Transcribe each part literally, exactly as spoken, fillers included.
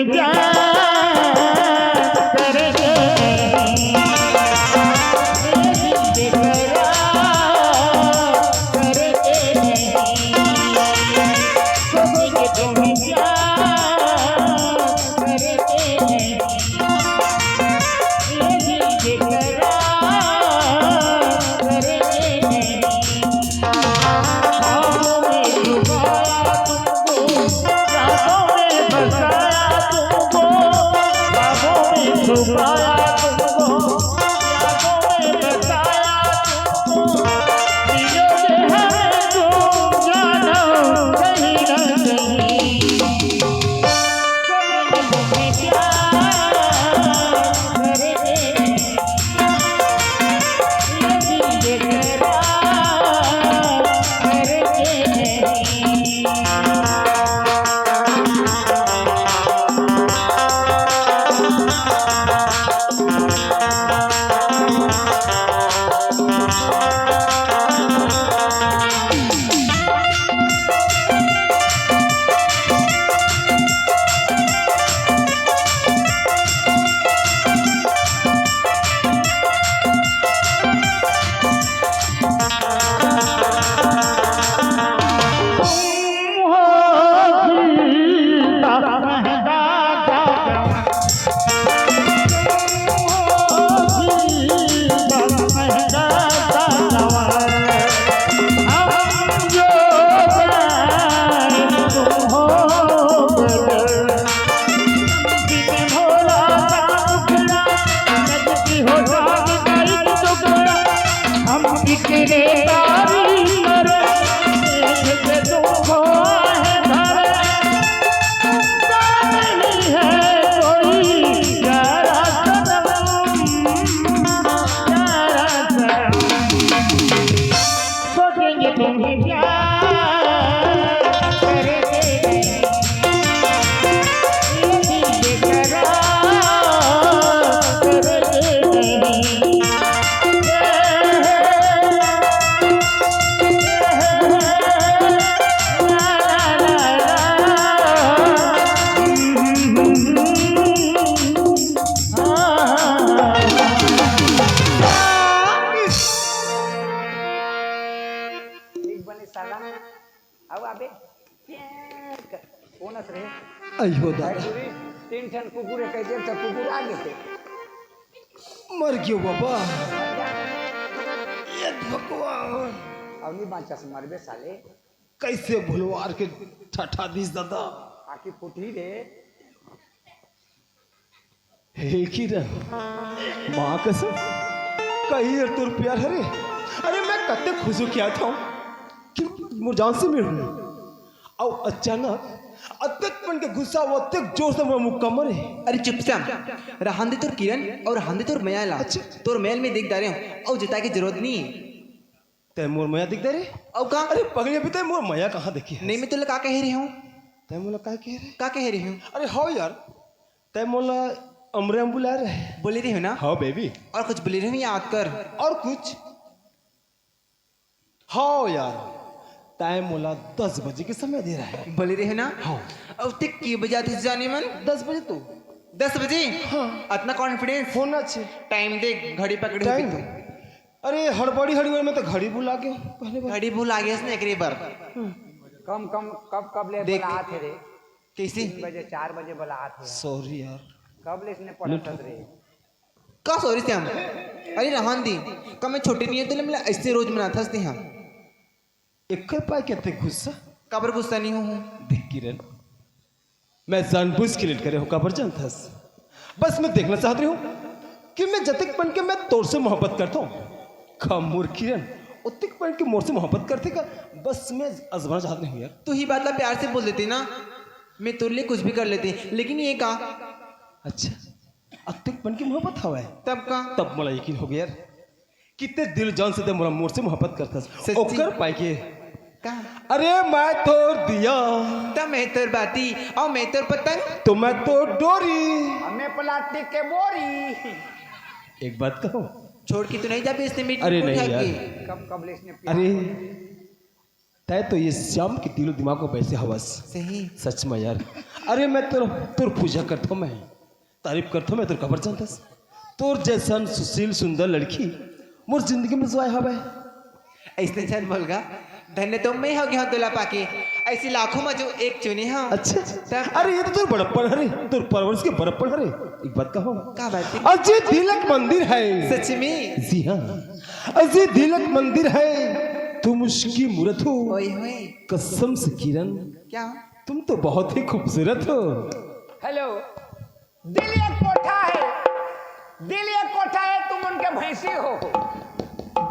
प्यार करके नहीं, ये दिल बेकरार करके नहीं, सोचेंगे तुम्हें प्यार करके नहीं, ये दिल बेकरार करके नहीं। ख्वाबों में छुपाया तुमको, रातों में बसाया तुमको, ख्वाबों में छुपाया तुमको, रातों में बसाया तुमको, मिलोगे हमें तुम जानो कहीं ना कहीं। करेंगे तुम्हें प्यार, करेंगे अउ आबे, प्यार कर। कोन अस रे? अयो दादा। भाई, पूरी तीन ठन कुकुर हे, कइसे एक ठन कुकुर आ गे थे। मर गयो बाबा। ये भगवान। अब नहीं बाँचस, मरबे साले। कइसे भुलवार के ठठा दिस दादा। आँखी फूटही रे। हे किरण, माँ कसम, कही यार तोर प्यार हरे। अरे मैं कते खुश हो क्या था कि मोर जान से मिल हूँ। अउ अचानक अतेक मन के गुस्सा, अउ अतेक जोर से मोर मुक्का मरे। अरे चुप से, रहन दे तोर किरण अउ रहन दे तोर मया ला। अच्छा। तोर मया ल मैं देख डारे हूँ, अउ जताए के जरूरत नहीं। तै मोर मया देख दे रे। अउ का? अरे पगली, अभी तै मोर मया कहाँ देखी है? नहीं, मैं तोला का कहे रहे हूँ? तै मोला का कहे रहे? का कहे रहे हूँ? अरे हव यार, तै मोला अमरे में बुला रहे। बोले रहे हो ना? हाँ बेबी। अउ कुछ बोले रहे हो, याद कर। अउ कुछ? हाँ यार, तै मोला दस बजे के समय दे रहे। बोले रहे हो ना? हाँ। अउ ते के बजे आते जाने मन? दस बजे तो। दस बजे? हाँ। अतना confidence? होना चाहिए। Time देख, घड़ी पकड़ी time हुई तो। देख। अरे हड़बड़ी हड़बड़ी में तो घड़ी भुला गयो पहले बार। घड़ी भुला गयो इसने एकरे बार। कम कम कब कब ले देख। बलात हे रे? कइसे? तीन बजे, चार बजे बलात हे। Sorry यार। कब ले इसने पढ़त हस रे? का sorry श्याम? अरे रहन दे, का मैं छोटे नहीं है तो ले मिला ऐसे रोज मनाथस ते हम। एकर पाय के अतेक गुस्सा? काबर गुस्सा नहीं हूँ? देख किरण, मैं जानबूझ के late करे हूँ, काबर जानथस? बस मैं देखना चाहत रहे हूँ कि मैं जतेक बन के मैं तोर से मोहब्बत करता हूँ। का मोर किरण, ओतेक बन के मोर से मोहब्बत करथे का? बस मैं आजमाना चाहत रहे हूँ यार। तू ही बात ला प्यार से बोल देते ना, मैं तोर लिए कुछ भी कर लेते, लेकिन ये का? अच्छा, अतेक बन के मोहब्बत हवय? तब का? तब मोला यकीन हो गया यार। कितने दिल जान से ते मोला मोर से मोहब्बत करथस। सच्ची? ओकर पाय के। का? अरे मैं तोर दिया। त मैं तोर बाती, अउ मैं तोर पतंग। तो मैं तोर डोरी। हमें प्लास्टिक के बोरी। एक बात कहूँ? छोड़ के तो नहीं जाबे इसने मीठ अरे मीठ नहीं उठा यार। के। कब कब ले इसने प्यार अरे। तय तो ये श्याम के दिलो दिमाग में बैसे हवस। सही। सच में यार, अरे मैं तोर, तोर पूजा करथों मैं, तारीफ करथों मैं तोर, काबर जानथस? तोर जैसन सुशील सुंदर लड़की मोर जिंदगी में जो आय हवय। अइसने झन बोल गा, धन्य तो मैं हो गया हूँ तोला पाके, अइसे लाखों में जो एक चुने हूँ। अच्छा, तब अरे ये तो तोर बड़प्पन हरे, तोर परवरिश के बड़प्पन हरे। एक बात कहों। का बात है? अजी तिलक मंदिर है। सच में? जी हाँ, अजी तिलक मंदिर है, तुम उसकी मूरत हो। ओए होए। कसम से किरण, क्या? तुम तो बहुत ही खूबसूरत हो। हेलो, दिल एक कोठा है, दिल एक कोठा है, तुम उनके भैंसी हो।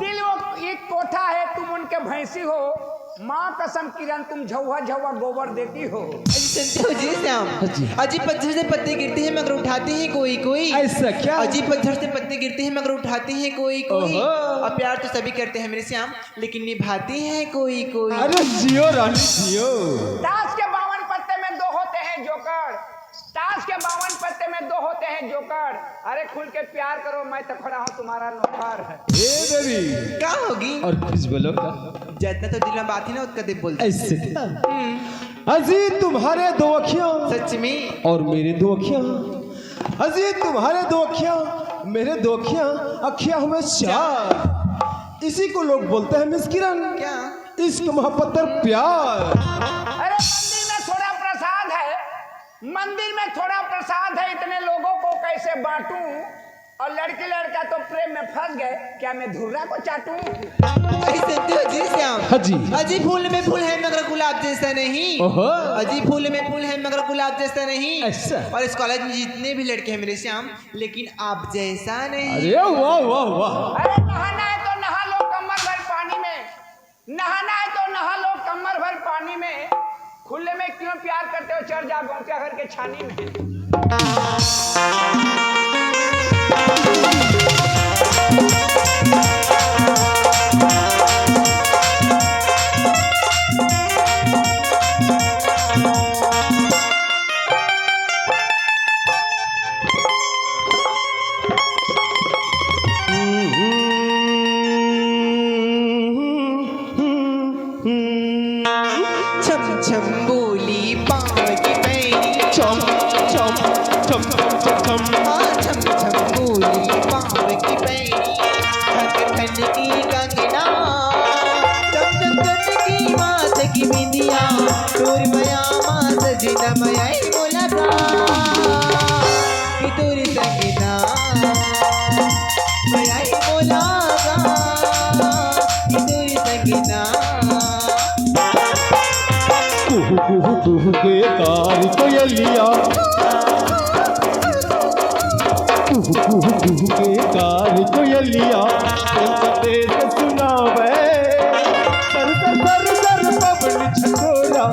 दिल वो एक कोठा है, तुम उनके भैंसी हो। माँ कसम किरण, तुम झौवा झौवा गोबर देती हो। अजी सुनते हो जी श्याम? हाँ जी। अजी पतझड़ से पत्ते गिरते हैं मगर उठाते हैं कोई कोई। ऐसा क्या? अजी पतझड़ से पत्ते गिरते हैं मगर उठाते हैं कोई कोई। ओहो। और प्यार तो सभी करते हैं मेरे श्याम, लेकिन निभाते हैं कोई कोई। अरे जियो रानी जियो। ताश के बावन पत्ते में दो होते हैं जोकर, ताश के बावन पत्ते में दो होते हैं जोकर। अरे खुल के प्यार करो, मैं तो खड़ा हूँ तुम्हारा नौकर। हे देवी। का होगी? और कुछ बोलो का? जितना तो दिल में बात ही ना, उतना दे बोल दे। ऐसे क्या? हम्म। अजी तुम्हारे दो अखियां। सच में? और मेरे दो अखियां। अजी तुम्हारे दो अखियां, मेरे दो अखियां, अखियां हुए चार। इसी को लोग बोलते हैं मिस किरण। क्या? इश्क मोहब्बत और प्यार। अरे मंदिर में थोड़ा प्रसाद है, मंदिर में थोड़ा प्रसाद है, इतने लोगों को कैसे बांटूं? और लड़की लड़का तो प्रेम में फंस गए, क्या मैं धुर्रा को चाटूं? अजी सुनते हो जी श्याम? हाँ जी। अजी फूल में फूल है मगर गुलाब जैसा नहीं। ओहो। अजी फूल में फूल है मगर गुलाब जैसा नहीं। ऐसा। और इस कॉलेज में जितने भी लड़के हैं मेरे श्याम, लेकिन आप जैसा नहीं। अरे वाह, वाह, वाह। अरे नहाना है तो नहा लो कमर भर पानी में, नहाना है तो नहा लो कमर भर पानी में, खुले में क्यों प्यार करते हो, चढ़ जा गोंपिया घर के छानी में। छम छम बोली पाँव की पैरी। छम छम छम छम छम। हाँ, छम छम बोली पाँव की पैरी। खन खन की कंगना, चम चम चम की माथ की बिंदिया। तोर मया मा सजना मया ही मुलाकात। कि तोर संगना मया ही मुलाकात। कि तोर संगना। कुहू कुहू कुहू के कार कोयलिया, कुहू कुहू कुहू के कार कोयलिया, संदेश सुनावे। सर सर सर सर पवन छठोरा,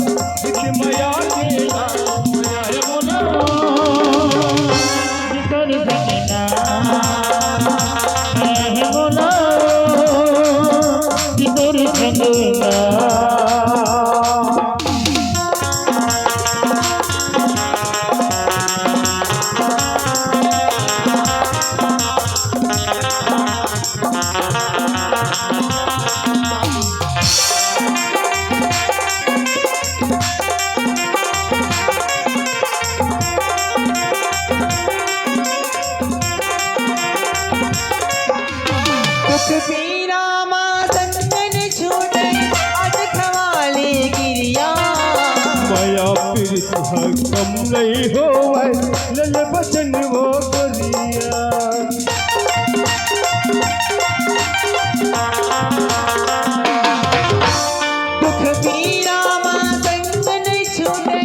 इस मया के नाम मया बोला। कर सकना, मैं बोला, कर सकना। दुख पीरा मा संगन छूटे, आज खवाले गिरिया। मया पीरित ह कम नहीं होवै, ले ले बचन वो गोरिया। दुख पीरा मा संगन छूटे,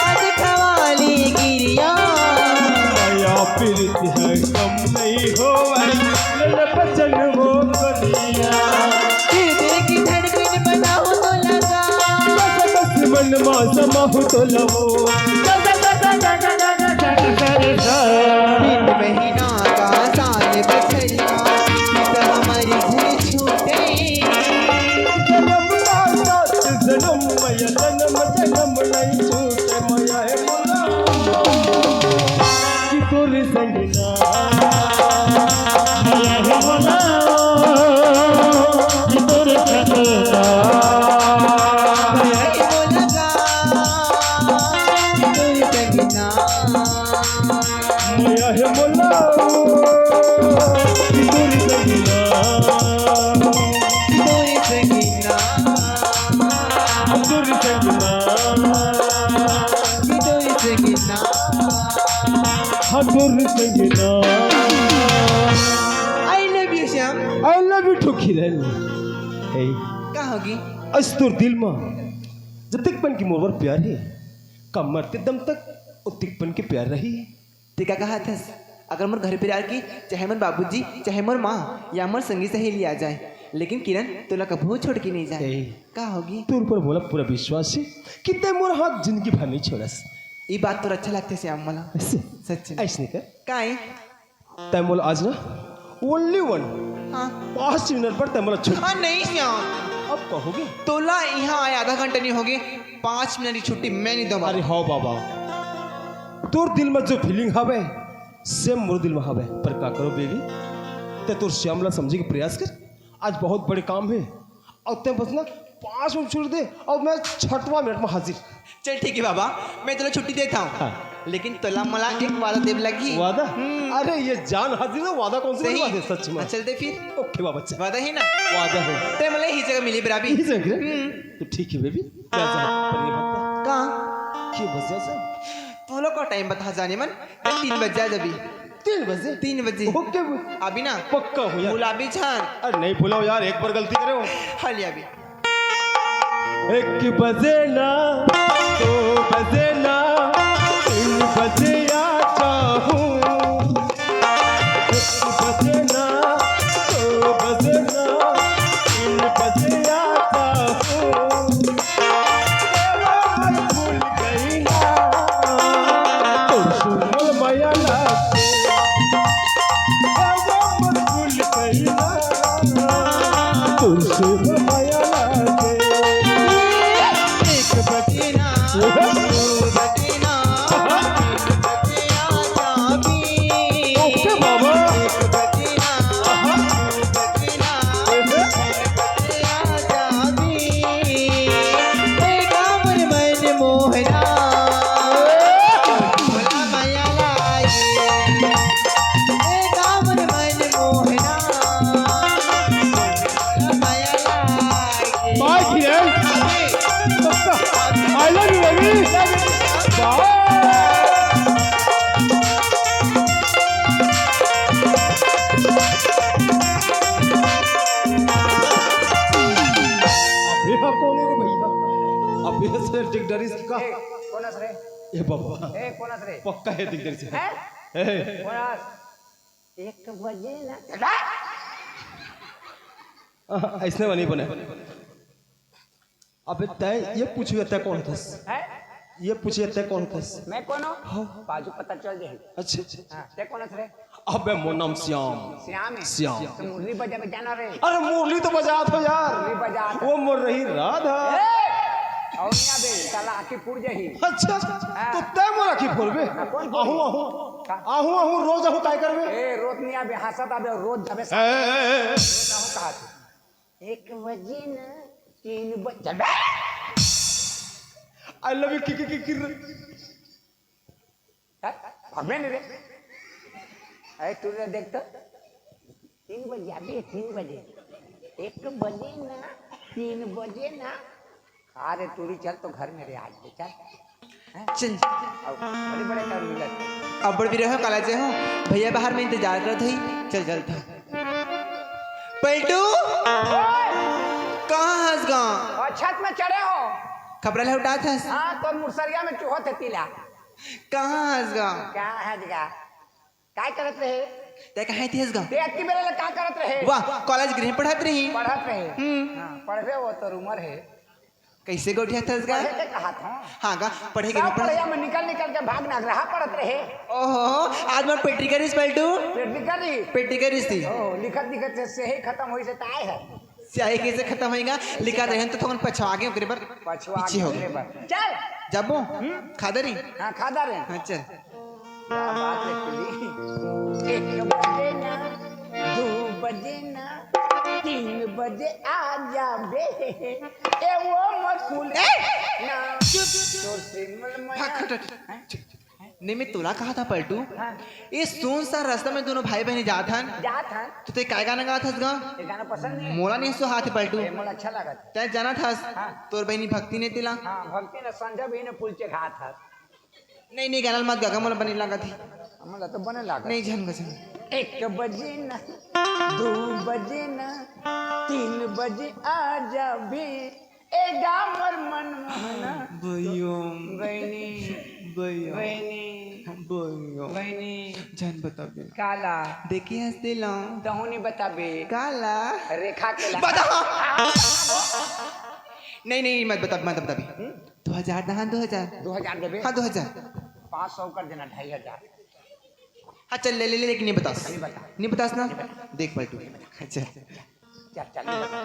आज खवाले गिरिया। मया पीरित ह कम नहीं होवै, ले ले बचन वो गोरिया। हृदय की धड़कन बनाओ तो लगा। बस बस मन मा समाओ तो लवो। बिन महीना का साल बछरिया, पिता हमारी घर छूटे। जन्म ना साथ जन्म, मया जन्म जन्म नहीं छूटे, मया है बोला। कि तोर संगना, मया है बोला। कि तोर संगना, मया है बोला। कि तोरी संगीना, कि तोरी संगीना, कि तोरी संगीना, कि तोरी संगीना, हाँ, तोरी संगीना। I love you, Shyam. I love you too, किरण। ए, का होगे? अस तोर दिल मा जतिक पन के मोर बर प्यार हे, का मरते दम तक ओतिक पन के प्यार रही। ते का कहत हस? अगर मोर घर परिवार के, चाहे मोर बाबूजी, चाहे मोर माँ या मोर संगी सहेली आ जाए, लेकिन किरण तोला कभू छोड़ के नहीं जाए। ए। का होगे? तोर ऊपर मोला पूरा विश्वास हे कि तैं मोर हाथ जिंदगी भर नहीं छोड़स। ई बात तोर अच्छा लगथे श्याम मोला। ऐसे? सच में। ऐसने कर। काय? तैं मोला आज ना only one हाँ। पाँच मिनट पर तैं मोला छुट्टी। हाँ, नहीं श्याम। अब कहोगे? तोला यहाँ आए आधा घंटा नहीं होगे, पाँच मिनट की छुट्टी मैं नहीं दूंगा। अरे हाँ बाबा, तोर दिल में जो feeling हवे, same मोर दिल में हवे। पर का करो बेबी, तैं तोर श्याम ला समझे के प्रयास कर। आज बहुत बड़े काम हे, अउ तैं बस ना पाँच मिनट छुट्टी दे, अउ मैं छठवां मिनट में हाजिर। चल ठीक है बाबा, मैं तोला छुट्टी देता हूँ। हाँ। लेकिन तोला मोला एक वादा देब लगही। वादा? हम्म। अरे ये जान हाजिर हे, वादा कौन सी सही। वादा हे सच में? हाँ, चल दे फिर। OK बाबा, चल। वादा हे ना? वादा हे। तैं मोला यही जगह मिले बर आबे। यही जगह? हम्म। तो ठीक है बेबी, क्या जान पर ये बता। कहाँ? के बजे से? तोला का टाइम बता जाने मन, तीन बजे आ जाबे। तीन बजे? तीन बजे। OK बे। आबे ना। पक्का हो यार। भुलाबे झन। अरे नहीं भुलाओ यार, एक बार गलती करे हो। हाँ, ले आबे। एक बजे ना, दो बजे ना, तीन बजे आ जाहूँ। एक बजे ना, दो बजे ना, तीन बजे आ जाहूँ। भूल गई ना, तोर सुरमल मया लागे। भूल गई ना, तोर सुरमल मया लागे। एक बजे ना, दो बजे ना, तीन बजे आ जाबे। OK बाबा। एक बजे ना, दो बजे ना, तीन बजे आ जाबे। ए गाँव मन मोहना, भोला मया लागे। ए गाँव मन मोहना, भोला मया लागे। Bye Kiran. I love you baby। Bye। अबे हा कौन हे रे भैया? अबे हा से दिख डरिस का? ए, कोन हस रे? ए बाबा। ए, कोन हस रे? पक्का हे दिख डरिस। हैं? ए। कोन हस? एक बजे ना। आ, ऐसने बनी बने। अबे तैं ये पूछिए, तैं कौन हस? हैं? ये पूछिए, तैं कौन हस? मैं कौन हूँ? हाँ। बाजू पता चल जाए। अच्छा, अच्छा, अच्छा। हाँ, तैं कौन हस रे? अबे मोर नाम श्याम। श्याम हे? श्याम। तो मुरली बजाबे जाना रे। अरे मुरली तो बजात हों यार। मुरली बजात हों। वो मोर रही राधा। ए! अउ नहीं आबे, साला आँखी फूट जाही। अच्छा, हाँ। तो तैं मोर आँखी फोरबे? हाँ, कौन फोरही? आहूँ, आहूँ। का? आहूँ, आहूँ, रोज आहूँ, काय करबे? ए, रोज नहीं आबे, हँसत आबे, रोज जाबे। ए, ए, ए, ए। रोज आहूँ कहा थे। एक बजे ना, तीन बजे। चल बे। I love you, कि, कि, कि, कि, हट, भगवे नहीं रे। अरे तू रे देख तो, तीन बजे अबे, तीन बजे, एक बजे ना, तीन बजे ना। अरे टूरी चल तो घर में रे आज ले चल। हैं? चल। अब बड़े बड़े काम मिलत। अब बड़ भी रहो, काला जे हो, भैया बाहर में इंतजार करत हई, चल चलत हई। पलटू, कहाँ हस गा? और छत में चढ़े हो। खपरा ले उठात हस? हाँ, तो मुसरिया में चुहत हे तीला। कहाँ हस गा? कहाँ हस गा? काय करत रहे? तैं कहाँ थी हस गा? तैं अतकी बेरा ले का करत रहे? वाह, कॉलेज गृह पढ़त रही। पढ़त रहे? हम्म। हाँ, पढ़बे वो तोर उमर हे। कैसे गोठियाथस गा? पढ़े के कहा था। हाँ गा, पढ़े के सब पढ़े। पढ़िया में निकल निकल के भाग नगरहा पढ़त रहे। ओहो, आज मैं पेटी करिस पलटू। पेटी करी? पेटी करिस थी। ओहो, लिखत लिखत से, से ही खत्म होई से ताय है। स्याही कैसे खत्म होई गा? लिखत रहे तो थोकन पछवा गे ओकरे बर पछवा पीछे हो गे। गे। चल। जाबो? हम्म? खादरी? हाँ, खादा रे। हाँ, चल। क्या बात है तेरी? एक बजे ना, दो बजे ना, तीन बजे आ जाबे। ए वो मोर फूल ए! ना। चुप। तोर से मन मया। भाग, हट, हट। हैं? नहीं, मैं तोला कहा था पलटू। हाँ। ये सुनसान रास्ता में दोनों भाई बहनी जात हन। जात हन। तो ते काय गाना गात हस गा? ये गाना पसंद नहीं है। मोला नहीं सुहात हे पलटू। ये मोला अच्छा लागत है। तै जानत हस, हाँ। तोर बहनी भक्ति ने तेला। हाँ, भक्ति ने संजय भी ने पुल चढ़ात हस। नहीं, नहीं, गाना मत गा, मोला बने लागत है। मोला तो बने लागत। नहीं, झन गा, झन। एक बजे ना, दो बजे ना, तीन बजे आ जा भी। ए गा मोर मनमोहना। बइयो। बहिनी। बइयो। बहिनी। बइयो। बहिनी। झन बताबे। काला। देखी हंस दिलाऊं। तहूं नहीं बताबे। काला। रेखा के ला। बता। नहीं, नहीं, मत बता, मत बताबे। हम्म? दो हजार, हाँ, दो हजार। दो हजार देबे? हाँ, दो हजार। पाँच सौ कर देना, ढाई हजार। हाँ, चल, ले, ले, ले, लेकिन नहीं बतास। नहीं बता। नहीं बतास ना? नहीं बता। देख पलटू। अच्छा। चल, चल, नहीं बता।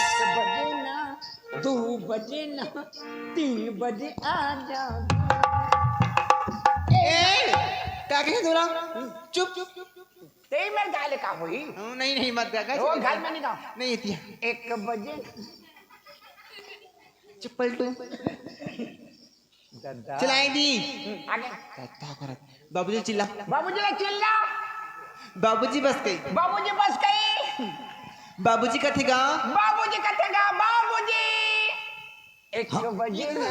एक बजे ना, दो बजे ना, तीन बजे आ जा। ए, का कहे तोला? चुप, चुप, चुप, चुप। तेरी मेरे गाले का होई? हाँ, नहीं, नहीं, मत गा, गा, वो चुप, घर चुप। में नहीं गाओ। नहीं, इतिया। एक बजे ना। चुप पलटू। दादा। चलाई दी। हम्म, आगे। दादा करत। बाबूजी चिल्ला। बाबूजी ला चिल्ला। बाबूजी बस गई। बाबूजी बस गई। बाबूजी कथे गा। बाबूजी कथे गा, बाबूजी। एक बजे ना।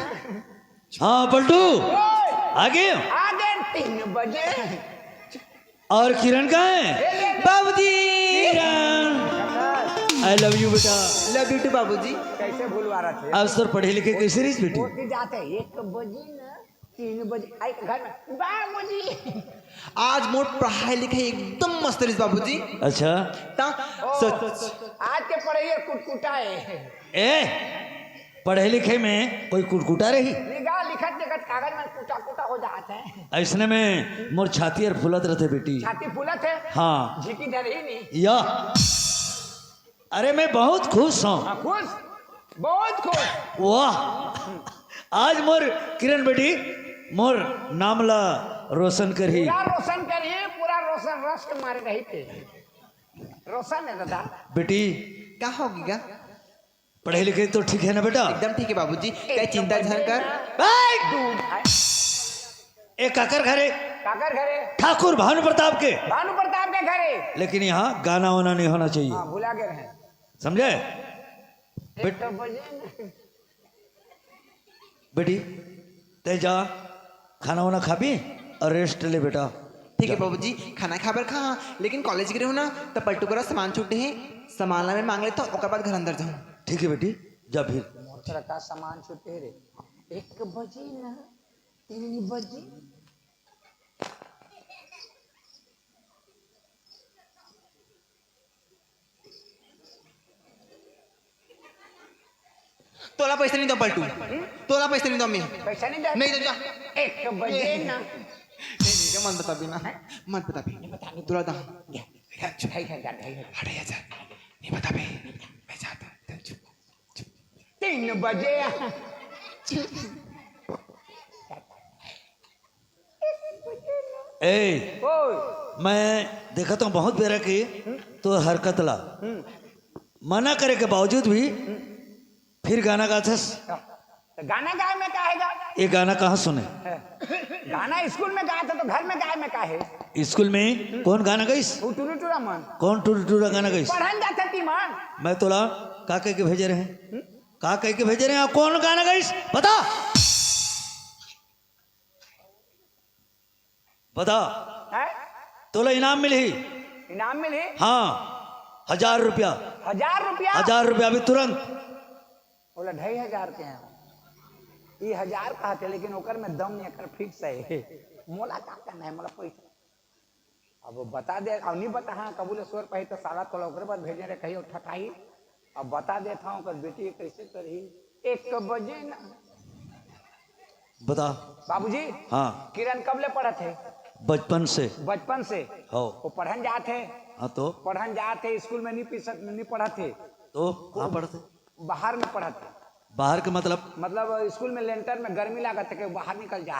हाँ, पलटू। ओए। आगे। आगे तीन बजे। और किरण कहाँ है? ए, ए, ए। बाबूजी। किरण। I love you बेटा। Love you too बाबूजी। कैसे भूलवा रहा थे? आज सर पढ़े लिखे कैसे रहिस बेटी? वो की जाते हैं, एक बजे ना, तीन बजे, आई घर में, बाबूजी। आज मोर पढ़ाई लिखाई एकदम मस्त रहिस बाबूजी। अच्छा। ता ओ, सच। आज के पढ़ाई कुटकुटा है। ए, पढ़े लिखे में कोई कुटकुटा रही? निगाह लिखत लिखत कागज में कुटा कुटा हो जात है। ऐसने में मोर छाती अर फूलत रहते बेटी। छाती फूलत है? हाँ। झींटी धर ही नहीं। या। अरे मैं बहुत खुश हूँ। हाँ, खुश, बहुत खुश। वाह, आज मोर किरण बेटी मोर नाम ला रोशन करही। पूरा रोशन करही, पूरा रोशन रस के मारे रही थे। रोशन है दादा। बेटी, का होगी गा? पढ़े लिखे तो ठीक है ना बेटा? एकदम ठीक है बाबूजी, कई चिंता झन कर। ए! ए काकर घरे? काकर घरे? ठाकुर भानु प्रताप के। भानु प्रताप के घरे। लेकिन यहाँ गाना वाना नहीं होना चाहिए। हाँ, भुला गए हैं। समझे? बेट-, एक तो बजे ना। बेटी, तै जा, खाना वाना खाबी और रेस्ट ले बेटा। ठीक है जा। बाबूजी, खाना खाबर खा, लेकिन कॉलेज गे रहो ना, त पलटू करा सामान छूटे हे, सामान ला मैं मांग लेता हूँ, ओकर बाद घर अंदर जाऊँ। ठीक है बेटी, जा फिर। मोर करा का सामान छूटे हे रे? एक बजे ना, तीन बजे। तोला पैसा नहीं दो पलटू, तोला पैसा नहीं दो मैं। पैसा नहीं दे? नहीं दो, जा। एक बजे ना। नहीं, नहीं, मत बता बिना, मत बता भी। नहीं बता, नहीं तोला दा। बता। ढाई हजार, ढाई हजार। ढाई हजार। नहीं बता भी। मैं जाता हूँ। चुप, चुप। तीन बजे। ए, ओए। मैं देखत हूँ बहुत बेरा के तोर हरकत ला। हम्म। मना करे के बावजूद भी हम्म। फिर गाना गाथस। हाँ। तो गाना गाए में का है गा? ये गाना कहाँ सुने? गाना स्कूल में गाए थे तो घर में गाए में का है? स्कूल में कौन गाना गाइस? वो टुरी टुरा मन। कौन टुरी टुरा गाना गाइस? पढ़न जाते ती मन। मैं तोला का कह के भेजे रहे? हम्म? का कह के भेजे रहे? कौन गाना गाइस? बता। बता। हैं? तोला इनाम मिलही। इनाम मिलही? हाँ, हजार रुपया। हजार रुपया? हजार रुपया अभी तुरंत। बोला, ढाई हजार के हैं। ई हजार कहते, लेकिन ओकर में दम नहीं, एकर फिक्स है। मोला का करना है, मोला पैसा। अब बता दे, अब नहीं बता, हाँ, कबूले शोर पाही तो साला तोला ओकरे बाद भेजे रहे, कहीं ठठाई। अब बता देता हूँ, ओकर बेटी कैसे करही, एक बजे ना। बता। बाबूजी, हाँ। किरण कब ले पढ़त हे? बचपन से। बचपन से? हो। वो पढ़न जात हे? हाँ तो? पढ़न जात हे, स्कूल में नहीं पीसत, नहीं पढ़त हे। तो कहाँ पढ़त हे? बाहर में पढ़त हे। बाहर के मतलब? मतलब स्कूल में लेंटर में गर्मी लागत हे, के बाहर निकल जा।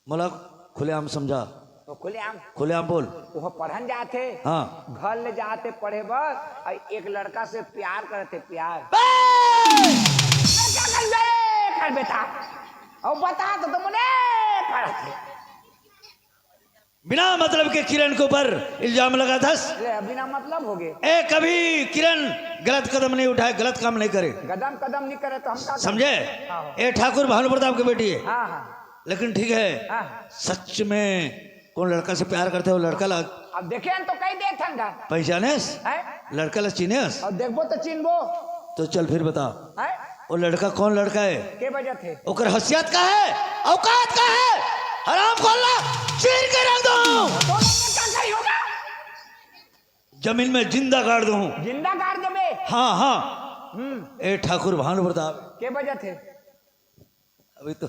मोला खुलेआम समझा। तो खुलेआम। खुलेआम बोल। वो पढ़न जात हे। हाँ। घर ले जात हे पढ़े बर, और एक लड़का से प्यार करत हे, प्यार। ए! मैं क्या कर बे, कर बेटा? और बता तो, तो मुने पढ़त हे। बिना मतलब के किरण के ऊपर इल्जाम लगाथस। ले, बिना मतलब हो गए। ए, कभी किरण गलत कदम नहीं उठाए, गलत काम नहीं करे। गदम कदम नहीं करे तो हम का समझे? हाँ, हाँ। ए ठाकुर भानु प्रताप के बेटी है। हाँ, हाँ। लेकिन ठीक है, हाँ। सच में कौन लड़का से प्यार करते हो, लड़का ला अब देखे हन तो कही देत हन गा। पहचानेस? हैं? लड़का ला चिन्हेस? और देखबो तो चिन्हबो। तो चल फिर बता। हैं? वो लड़का कौन लड़का है? के बजत हे? ओकर हैसियत का है? औकात का है? हराम खोलना, चीर के रख दूं। तो लड़का का कही होगा? जमीन में जिंदा गाड़ दूं। जिंदा गाड़ देबे? हाँ, हाँ। हम्म। ए ठाकुर भानु प्रताप। के बजत हे? अभी तो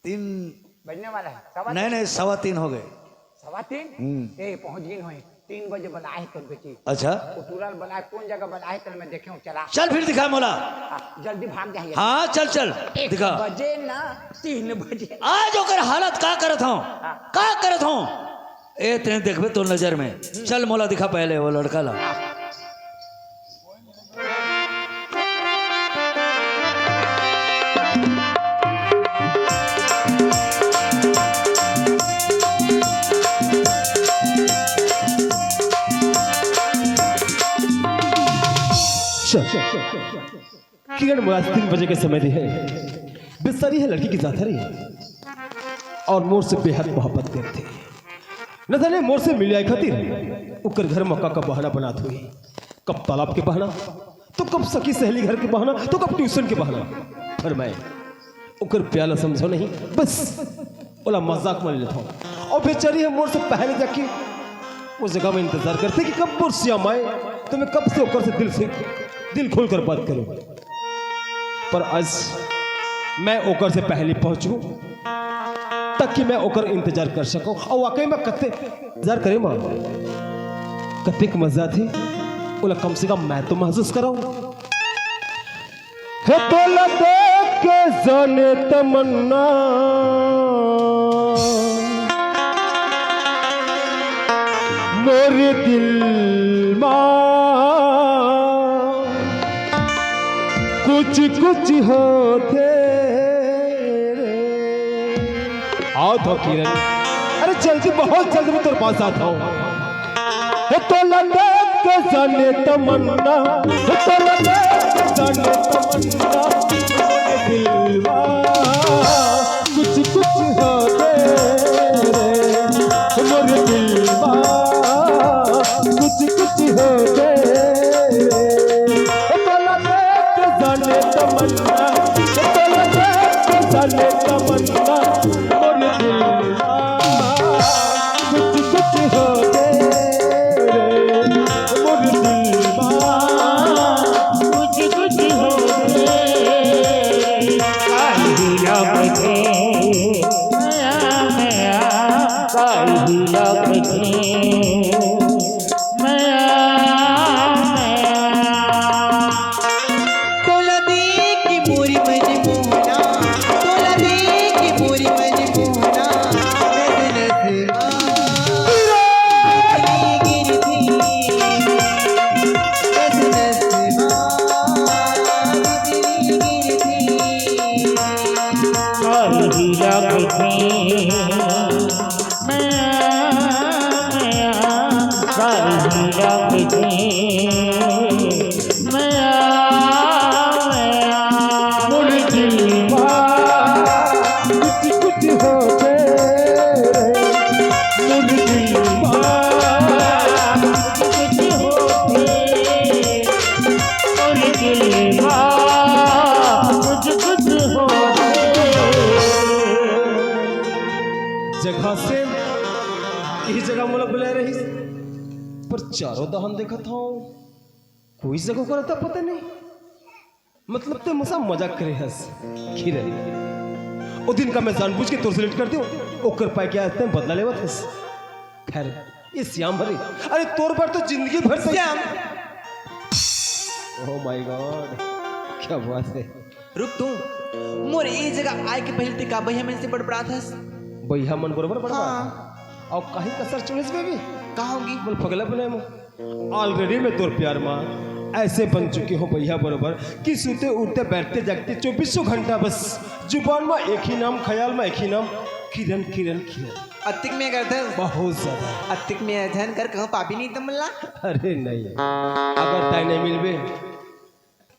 तीन बजने वाला है, सवा नहीं, तीन। नहीं, सवा तीन हो गए। सवा तीन? हम्म। ए, पहुंच गई होई। तीन बजे बलाए तो बेटी। अच्छा। वो टूरा बलाए, कौन जगह बलाए तो मैं देखे हूँ, चला। चल फिर दिखा मोला। हाँ, जल्दी भाग जाइए। हाँ, चल, चल, एक दिखा। बजे ना, तीन बजे। आज ओकर हालत का करत हूँ, हाँ। का करत हूँ, ए, तें देखबे तो नजर में। चल मोला दिखा पहले वो लड़का ला। हाँ। चल, किरण मोला आज तीन बजे के समय दे हे। बेचारी हे लड़की के साथ रही और मोर से बेहद मोहब्बत करथे। न जाने मोर से मिले आए खातिर ओकर घर म का का बहाना बनात होही। कब तालाब के बहाना, तो कब सखी सहेली घर के बहाना, तो कब ट्यूशन के बहाना। पर मैं ओकर प्यार ला समझो नहीं, बस ओला मजाक में ले लेथव। और बेचारी हे मोर से पहले जाके वो जगह में इंतजार करथे कि कब मोर सियाम आए, तो मैं कब से ओकर से दिल से, दिल खोल कर बात करूं। पर आज मैं ओकर से पहले पहुंचूं, ताकि मैं ओकर इंतजार कर सकूं। और वाकई में कते इंतजार करे मां, कतेक मजा आथे, ओला कम से कम मैं तो महसूस कराऊं। हे तोला देख के जाने तमन्ना, मोर दिल मा कुछ कुछ होथे रे। आओ तो किरण, अरे जल्दी, बहुत जल्दी मैं तेरे पास आता हूँ। हे तोला देख के जाने तमन्ना, हे तोला देख के जाने तमन्ना, मोर दिलवा कुछ कुछ होथे रे, मोर दिलवा कुछ कुछ होथे रे। हे तोला देख के जाने तमन्ना, हे तोला देख के जाने तमन्ना, मोर दिलवा कुछ कुछ होथे रे, मोर दिलवा कुछ कुछ होथे। काहे लपटे, काहे लपटे, तोला देख के मोरी मन मोहना, तोला देख के मोरी मन मोहना, नस नस मा गिरती, नस नस मा गिरती। काहे लपटे, मोर दिलवा कुछ कुछ होथे रे, मोर दिलवा कुछ कुछ होथे, मोर दिलवा कुछ कुछ होथे। जगह से यही जगह मोला बुलाए रहिस, पर चारों दहन देखत हंव, कोई जगह ओकर अता पता नहीं। मतलब ते मोर से मजाक करे हस किरण। ओ दिन का मैं जानबूझ के तोर से लेट कर देंव, ओकर पाय के आज ते बदला लेवत हस। खैर, ये सियाम हरे, अरे तोर बर तो जिंदगी भर से सियाम। Oh my God, क्या बात है। रुक तू, मोर ए जगह आए के पहले ते का बइहा मन से बड़बड़ात हस? बइहा मन बरोबर बड़बड़ात हाँ। हे। अउ काहीं कसर छोड़ेस बेबी? का होगे? बोल पगला बनाए मो। Already मैं तोर प्यार मा ऐसे बन चुके हों बइहा बरोबर कि सुते उठते बैठते जागते चौबीसों घंटा बस जुबान मा एक ही नाम, ख्याल मा एक ही नाम, किरण, किरण, किरण। अतिक में करथस? बहुत ज्यादा। अतिक में अध्ययन कर, कहूँ पाबी नहीं त मुल्ला। अरे नहीं, अगर तैं नहीं मिलबे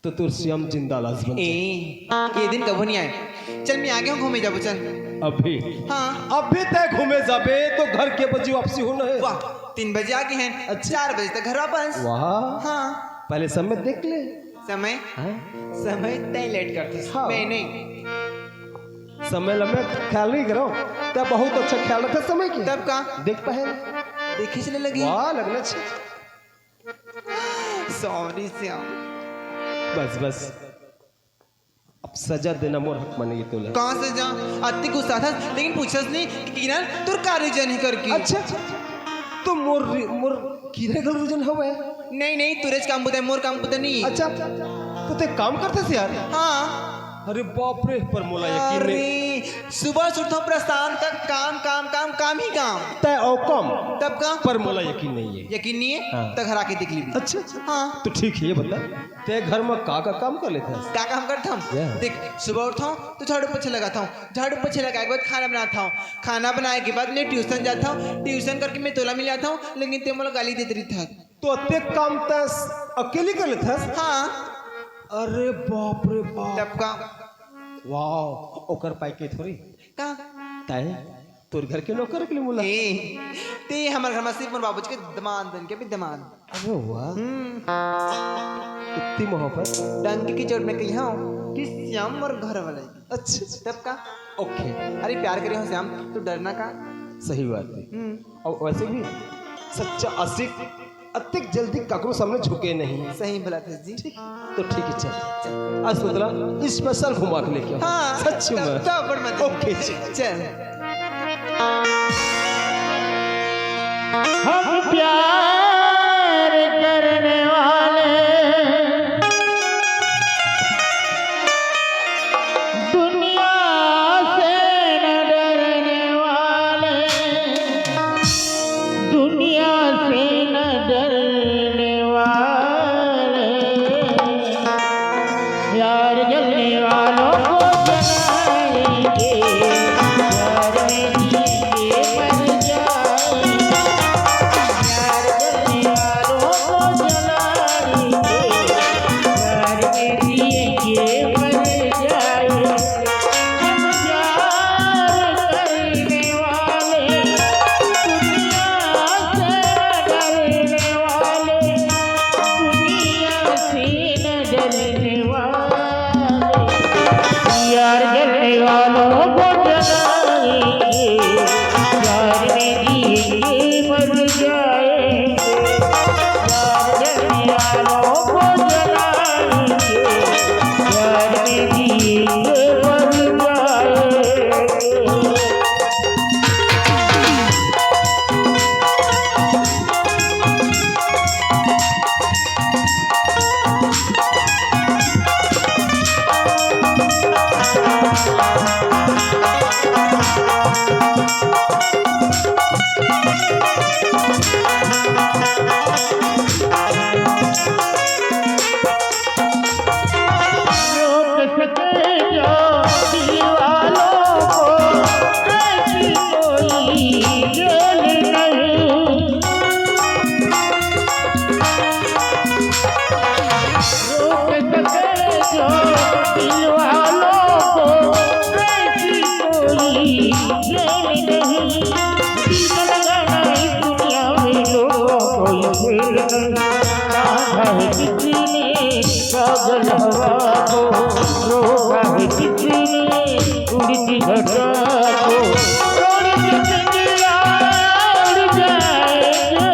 तो तोर श्याम जिंदा लाश बन जाही। ए, ये दिन कभू नहीं आए। चल, मैं आगे हूँ, घूमे जाबो, चल। अभी? हाँ। अभी तैं घूमे जाबे तो घर के बजे वापसी होना हे। वाह, तीन बजे आगे हन, अच्छा। चार बजे तक घर वापस। वाह। हाँ। पहले समय देख ले। समय? हाँ। समय तैं लेट करथस, हाँ। मैं नहीं। समय ला मैं ख्याल नहीं करों, तैं बहुत अच्छा ख्याल रखथस समय के। तब का? देख पहले। देखी चले लगी। वाह, लगना चाहिए। Sorry श्याम। बस, बस। अब सजा देना मोर हक मा नहीं हे तोला। का सजा? अति गुस्सा था, लेकिन पूछस नहीं कि किरण तोर का reason हे करके। अच्छा, तो मोर रि-, मोर किरण का reason हवे? नहीं, नहीं, तोरेच काम बुता हे, मोर काम बुता नहीं। अच्छा, तो तैं काम करथस यार? हाँ। अरे बाप रे, पर मोला यकीन नहीं। अरे, सुबह से उठथों प्रस्थान तक काम, काम, काम, काम ही काम। तैं अउ कम। तब का? पर मोला यकीन नहीं हे। यकीन नहीं हे? हाँ। त घर आके देख लीबे। अच्छा। हाँ। तो ठीक हे, ये बता, तैं घर मा का का काम कर लेथस? का काम करथों? या। देख, सुबह उठथों तो झाड़ू पोछा लगाथों, झाड़ू पोछा लगाए के बाद खाना बनाथों, खाना बनाए के बाद मैं tuition जाथों, tuition करके मैं तोला मिल जाथों, लेकिन तैं मोला गाली देत रहिथस। तो अतेक काम तैं अकेली कर लेथस? हाँ। अरे बाप रे बाप। तब का? वाह, ओकर पाई के थोड़ी। का? तैं तोर घर के नौकर के लिए बोला। ए, तैं हमर घर मा सिर्फ मोर बाबूजी के दमांद बन के भी दमांद। अरे वाह। हम्म। इतनी मोहब्बत। डंक की चोट में कही हूँ कि श्याम मोर घर वाला हे। अच्छा। तब का? OK। अरे प्यार करे हूँ श्याम, तो डरना का? सही बात हे। हम्म। और वैसे भी सच्चा आशिक अतिक जल्दी ककरो सामने झुके नहीं। सही बोला था जी। ठीक, तो ठीक हे, चल। आज सोचला special घुमा के लेके आऊँ। हाँ, सच में। तो बड़ मजा। OK, चल। चल। हम प्यार करने वाले दुनिया से न डरने वाले, दुनिया से न डरने वाले, प्यार जलने वालों को जलाएंगे, प्यार में जिएंगे मर जाएंगे, प्यार जलने वालों को जलाएंगे, प्यार में जिएंगे मर जाएंगे। हम प्यार करने वाले दुनिया से डरने वाले, दुनिया से न डरने वाले, प्यार जलने वालों को जलाएंगे, प्यार में जिएंगे मर जाएंगे, प्यार जलने वालों को जलाएंगे, प्यार में जिएंगे मर जाएंगे। रोक सके जो दिल वालों को, ऐसी कोई जेल नहीं। रोक सके जो दिल वालों को, ऐसी कोई जेल नहीं। दिल का लगाना इस दुनिया में लोगों को कोई खेल नहीं। राधा है किसी ने पागल हवा को, रोका है किसी ने उड़ती घटा को। उड़ के चंद्रिया उड़ जाएंगे,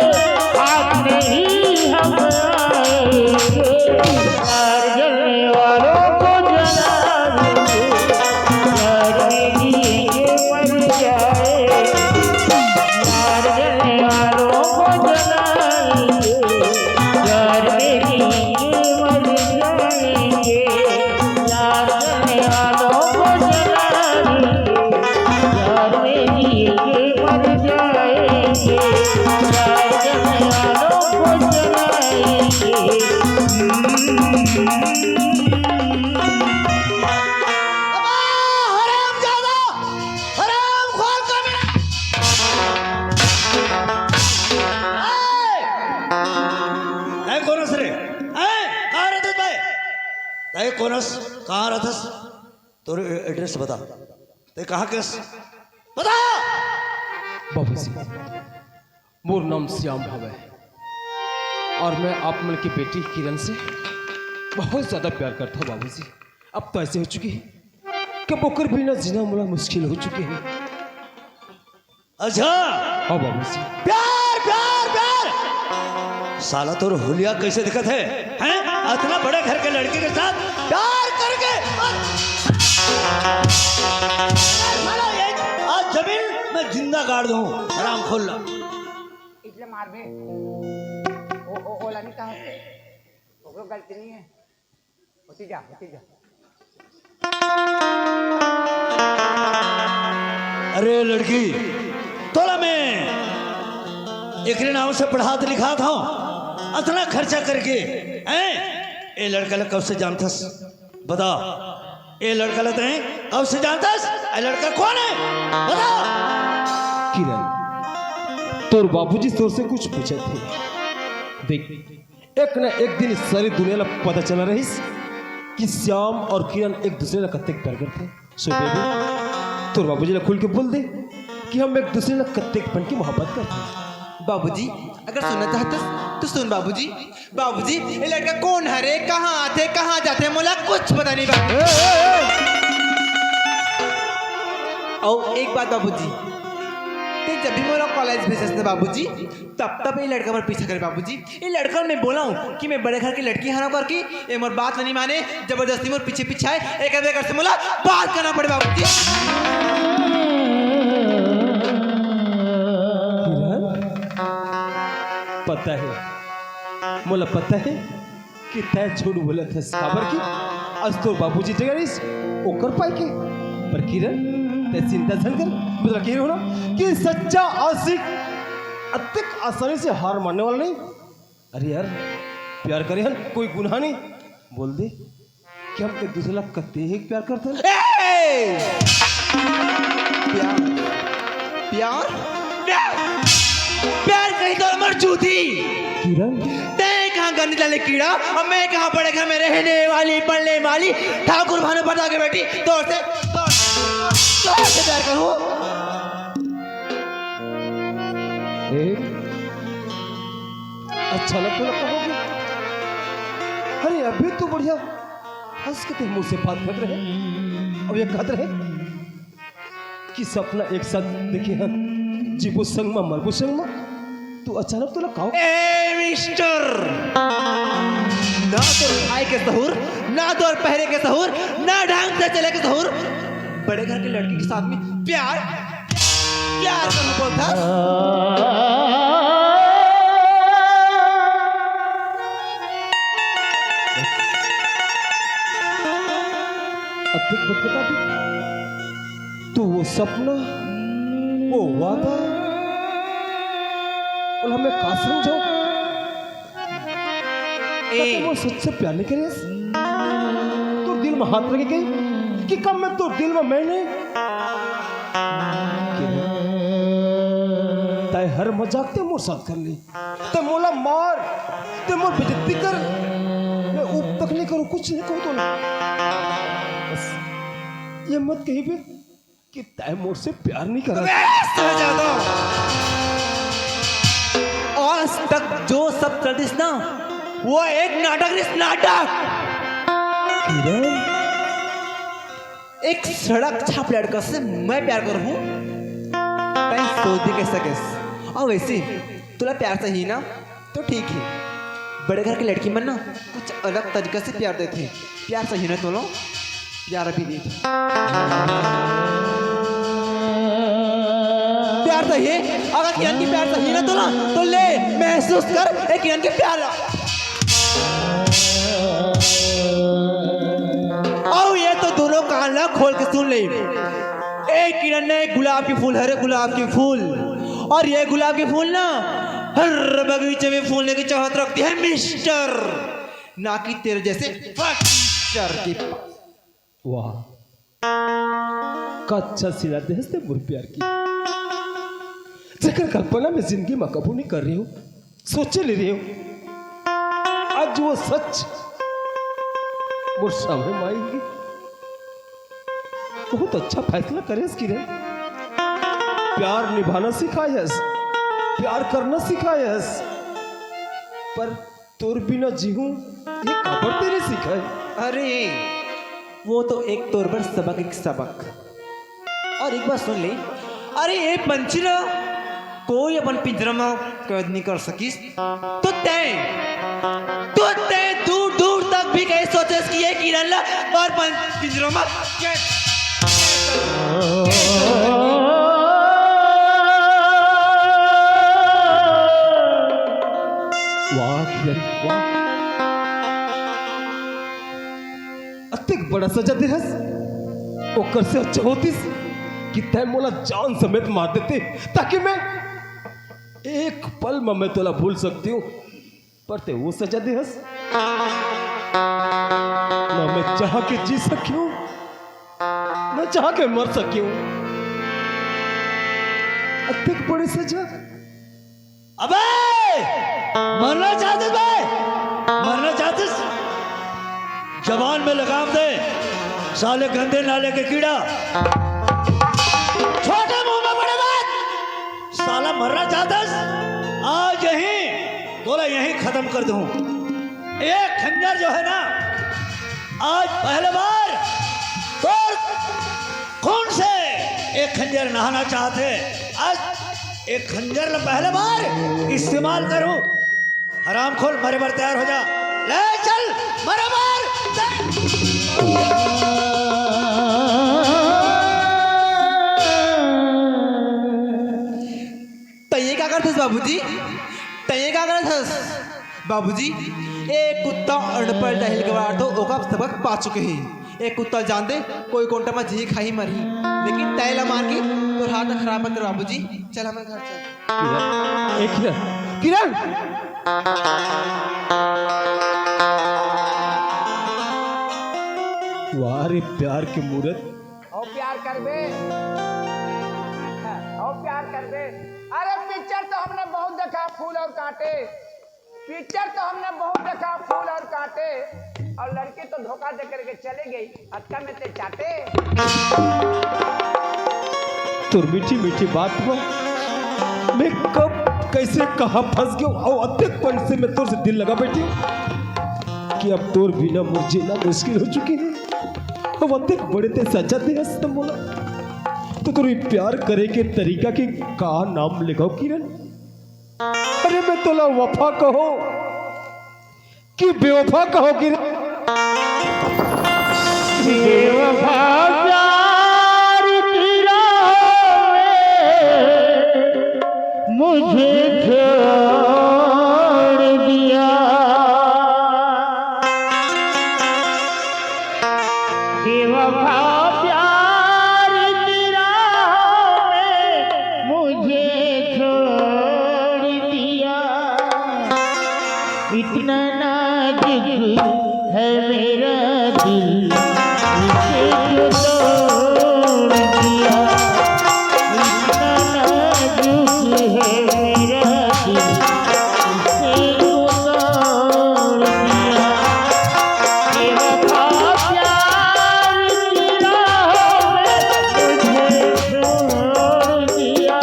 हाथ नहीं हम आएंगे। प्यार जलने वालों को जला देंगे, प्यार में जिएंगे मर जाएंगे। प्यार जलने वालों को जलाएंगे, प्यार में जिएंगे मर कोन हस? कहाँ रहथस? तोर एड्रेस बता। ते कहाँ के हस? बता। बाबूजी, मोर नाम श्याम हवय और मैं आप मन के बेटी किरण से बहुत ज्यादा प्यार करता हूँ बाबूजी। अब तो ऐसे हो चुकी है कि ओकर बिना जीना मोला मुश्किल हो चुकी है। अच्छा। हाँ बाबूजी। प्यार, प्यार, प्यार। साला तोर हुलिया कैसे दिखत है, हैं? इतना बड़े घर के लड़की के साथ प्यार करके, साला ये आज जमीन में जिंदा गाड़ दूं, हराम खोल्ला। इतले मार बे। ओ, ओ, ओला नहीं कहा। ओकरो गलती नहीं है। होती जा, होती जा। अरे लड़की, तोला मैं एकरे नाम से पढ़ात लिखात हूँ, अतना खर्चा करके, हैं? ए लड़का ला कब से जानथस? बता, ए लड़का ला तैं कब से जानथस? ए लड़का कौन है? बता। किरण, तोर बाबूजी तोर से कुछ पूछत हे। देख, एक न एक दिन सारी दुनिया ला पता चला रहिस कि श्याम और किरण एक दूसरे ला कतेक प्यार करथे। So baby, तोर बाबूजी ला खुल के बोल दे कि हम एक दूसरे ला कतेक पन की मोहब्बत करथे। बाबूजी, अगर सुनना चाहतस तो सुन बाबूजी। बाबूजी, ये लड़का कौन हरे, कहाँ आथे, कहाँ जाथे, मोला कुछ पता नहीं बाबू। ए, ए, ए! और एक बात बाबूजी, ते जब भी मोला कॉलेज भेजस ना बाबूजी, तब तब ये लड़का मोर पीछा करे बाबूजी। ये लड़का मैं बोला हूँ कि मैं बड़े घर की लड़की हरा करके, ये मोर बात नहीं माने, जबरदस्ती मोर पीछे पीछे आए, एक बेकर से मोला बात करना पड़े बाबूजी। किरण, पता है, मोला पता है कि तैं झूठ बोलत हस, काबर कि आज तोर बाबूजी डगरिस ओकर पाई के। पर किरण, तैं चिंता झन कर, मतलब कह रहे हो ना कि सच्चा आशिक अतिक आसानी से हार मानने वाला नहीं। अरे यार, प्यार करे हन, कोई गुनाह नहीं। बोल दे कि हम एक दूसरे ला कतेक प्यार करते हैं। ए! प्यार, प्यार, प्यार, प्यार कहीं तो मर जूती। किरण, तैं कहाँ गंदी डाले कीड़ा और मैं कहाँ बड़े घर में रहने वाली, पलने वाली ठाकुर भानु प्रताप की बेटी। तोर से, तोर, तोर से प्यार करूँ। ए, अच्छा लगता लगता होगी। अरे अभी तो बढ़िया हंस के ते मुंह से बात कर रहे, अब ये कहत रहे कि सपना एक साथ देखे हन, जीबो संग मा, मरबो संग मा। तू अचानक तोला का हो? ए मिस्टर, ना तो खाए के सहूर, ना तो पहरे के सहूर, ना ढंग से चले के सहूर। बड़े घर के लड़की के साथ में प्यार, प्यार का बोलता। अब देख, बत बता दे, तू वो सपना, वो वादा, और हमें का समझो? ए। तू वो सच से प्यार नहीं करेस? तू दिल में हाथ रखे गई कि कब मैं तो दिल में मैंने, तय हर मजाक ते मोर साथ कर ली। ते मोला मार, ते मोर बेइज्जती कर, मैं ऊब तक नहीं करूँ, कुछ नहीं कहूँ तो ना। बस ये मत कही बे कि तय मोर से प्यार नहीं कर। अबे, सो जा दो। आज तक जो सब चलतीस ना, वो एक नाटक रिस, नाटक। किरण, एक सड़क छाप लड़का से मैं प्यार कर हूँ, तय सोच भी कैसे कैसे। और वैसे तोला प्यार चाहिए ना, तो ठीक है, बड़े घर के लड़की मन ना कुछ अलग तरीका से प्यार देथे। प्यार सही ना तोला, प्यार अभी दे। प्यार सही है, अगर किरण की प्यार सही ना तोला, तो ले महसूस कर एक किरण के प्यार। आओ ये तो दोनों कान ला खोल के सुन ले। एक किरण ने गुलाब के फूल, हरे गुलाब के फूल, और ये गुलाब के फूल ना हर बगीचे में फूलने की चाहत रखती है मिस्टर, ना कि तेरे जैसे फस्टर की। वाह, का अच्छा सिला दे हंसते मोर प्यार की, जेकर कल्पना मैं जिंदगी में कबू नहीं कर रही हूँ, सोचे ले रही हूँ। आज वो सच मोर सामने माई, बहुत अच्छा फैसला करेस किरण। प्यार निभाना सिखायस, प्यार करना सिखायस, पर तोर बिना जीहूं, ये काबर तेरे सिखाए? अरे, वो तो एक तोर बर सबक, एक सबक। और एक बात सुन ले, अरे, ये पंछी ला कोई अपन पिंजरा में कैद नहीं कर सकिस। तो तैं, तो तैं दूर दूर तक भी कहीं सोचेस कि ये किरण ला और पं-, पिंजरा में कैद, कैद कर। वाह किरण, वाह। अतेक बड़ा सजा देहस, ओकर से अच्छा होतिस कि तैं मोला जान समेत मार देते, ताकि मैं एक पल में मैं तोला भूल सकती हूँ। पर ते वो सजा देहस, ना मैं चाह के जी सकियो, ना चाह के मर सकियो। अतेक बड़े सजा। अबे, मरना चाहते बे? मरना चाहते? जबान में लगाम दे, साले गंदे नाले के कीड़ा। छोटे मुंह में बड़े बात। साला मरना चाहतस? आज यहीं, तोला यहीं खत्म कर दूं। एक खंजर जो है ना, आज पहले बार तोर खून से एक खंजर नहाना चाहते। आज एक खंजर ल पहले बार इस्तेमाल करूं। हरामखोर, मरे बर तैयार हो जा। ले चल, मरे बर तै- तैं ये का करथस बाबूजी? तैं ये का करथस बाबूजी? ए कुत्ता अनपढ़ डाहिल गवार तो ओका सबक पा चुके ही। ए कुत्ता जान दे, कोई कोंटा में जी खाही मरही, लेकिन तैं ला मार के तोर हाथ खराब मत कर बाबूजी। चल हमर घर चल। किरण, ए किरण, किरण! वाह रे प्यार के मूरत। अउ प्यार करबे, अउ प्यार करबे। अरे पिक्चर तो हमने बहुत देखा, फूल और कांटे। पिक्चर तो हमने बहुत देखा, फूल और कांटे। और लड़की तो धोखा दे करके चली गई, अतका में ते चाटे। तोर मीठी मीठी बात में मैं कब, कैसे, कहाँ फंस गयो हूँ। अउ अतेक पन से मैं तोर से दिल लगा बैठी हूँ कि अब तोर बिना मोर जीना मुश्किल हो चुकी है। अब अतेक बड़े ते सजा देहस त मोला, तो तोर प्यार करे के तरीका के का नाम लेगव किरण? अरे मैं तोला वफा कहूं कि बेवफा कहूं किरण? बेवफा प्यार की राहों में मुझे छोड़ दिया। बेवफा प्यार की राहों में मुझे छोड़ दिया। इतना नाजुक है मेरा दिल, इसे क्यों तोड़ दिया। इतना नाजुक है मेरा दिल, इसे क्यों तोड़ दिया। बेवफा प्यार की राहों में मुझे छोड़ दिया।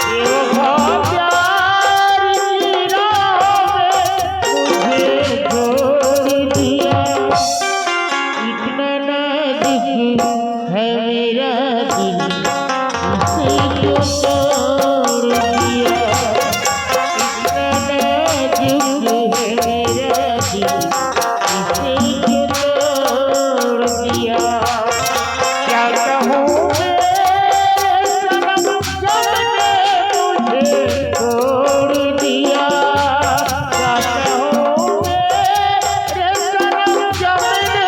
बेवफा प्यार की राहों में मुझे छोड़ दिया। इतना नाजुक है मेरा दिल, इसे क्यों तोड़ दिया। इतना नाजुक है मेरा दिल, इसे क्यों तोड़ दिया। क्या कहूँ मैं सनम, जब ने मुझे छोड़ दिया। क्या कहूँ मैं रे सनम, जब ने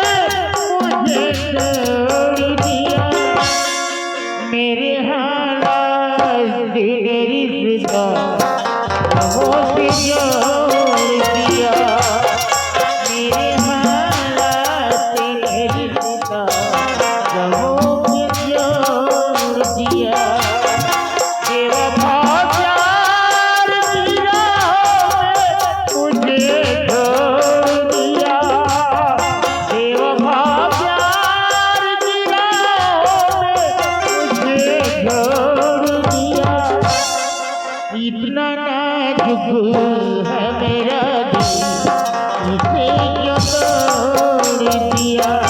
मुझे छोड़ दिया। मेरे हालात, मेरी फिदा, गमों से जोड़ दिया। मेरे हालात, मेरी फिदा, गमों से जोड़ दिया। बेवफा प्यार की राहों में मुझे छोड़ दिया। छोड़ दिया। इतना नाजुक है मेरा दिल, इसे क्यों तोड़ दिया?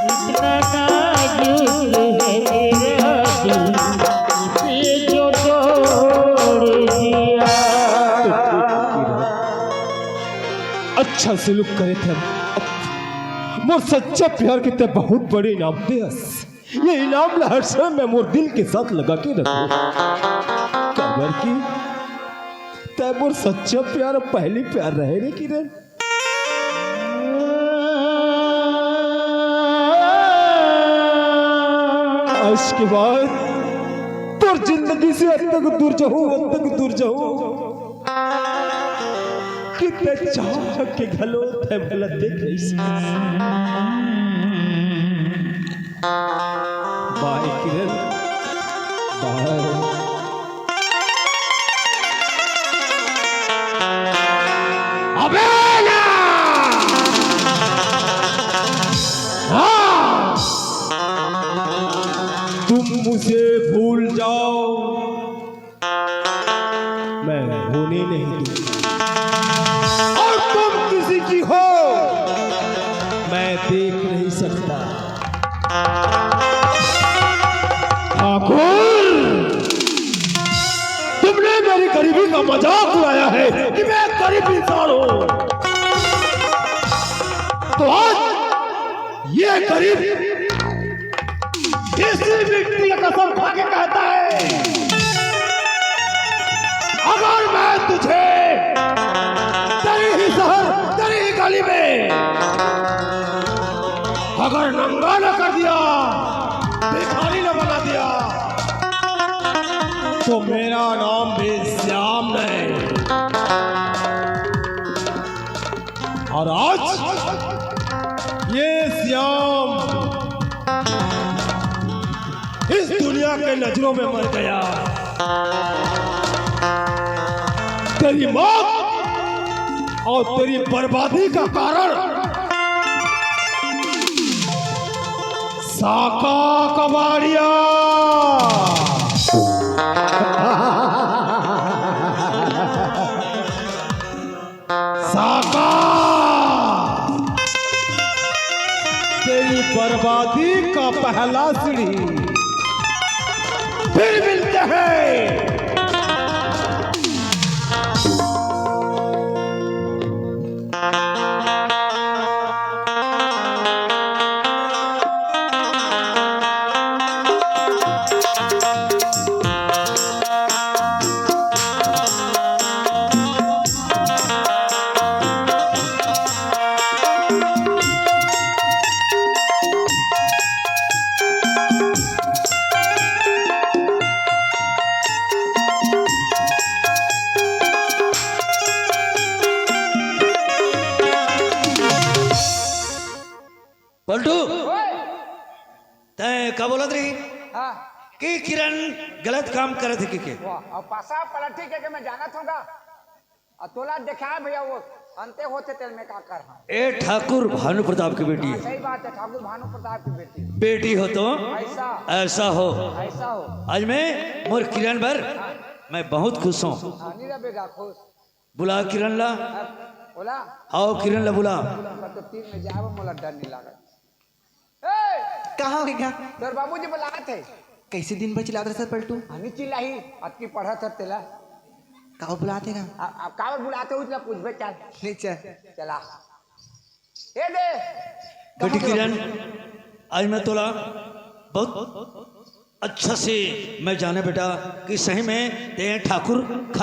इतना नाजुक है मेरा दिल, इसे क्यों तोड़ दिया? अच्छा सुलूक करे थे। मोर सच्चा प्यार के ते बहुत बड़े इनाम दे हस। ये इनाम ला हर समय मैं मोर दिल के साथ लगा के रखूं। काबर कि तै मोर सच्चा प्यार, पहली प्यार रहे रे किरण। आज के बाद तोर जिंदगी से अतक दूर जाहूं, अतक दूर जाहूं। कि तै चाह के घलो तै मोला देख नहीं सके। बाय किरण, बाय। अबे ना! हाँ! तुम मुझे भूल जाओ, मैं होने नहीं दूं। और तुम किसी की हो, मैं देख नहीं सकता। ठाकुर, तुमने मेरी गरीबी का मजाक उड़ाया है कि मैं गरीब इंसान हूं। तो आज ये गरीब इसी मिट्टी की कसम खा के कहता है, अगर मैं तुझे तेरी ही शहर, तेरी ही गली में अगर नंगा न कर दिया, भिखारी न बना दिया, तो मेरा नाम भी श्याम नहीं। और आज ये श्याम इस दुनिया के नजरों में मर गया। तेरी मौत और तेरी बर्बादी का कारण साका कबाड़िया। साका, तेरी बर्बादी का पहला सीढ़ी। फिर मिलते हैं। पलटू, ओए! तैं का बोलत रही हाँ। कि किरण गलत काम करत हे कि के? वाह, अब पासा पलटी के, के मैं जानत होगा। आ तोला देखाय भैया, वो अंते होते तेल में का कर हाँ। ए ठाकुर भानु प्रताप की बेटी हाँ, है। सही बात है, ठाकुर भानु प्रताप की बेटी। बेटी हो तो ऐसा। ऐसा हो। ऐसा हो। आज मैं मोर किरण बर मैं बहुत खुश हूँ। हाँ, नहीं रहे बेटा खुश। बुला किरण ला। अब बोला। आओ किरण ला बुला। पर तो तीन में जाबो, मोला डर नहीं लागत। ए! कहाँ हो गया? तोर बाबूजी बुलात हे। कैसे दिन भर चिल्लात रहे सर पलटू? हनी चिल्लाही, अतकी पढ़त हर तेला। का बुलात हे का? आ, आ, काबर बुलात हे, उतना पूछबे चल। ले चल। चला। ए दे। बेटी कहाँ किरण, आज मैं तोला बहुत अच्छा से मैं जाने बेटा कि सही में ते ठाकुर खा-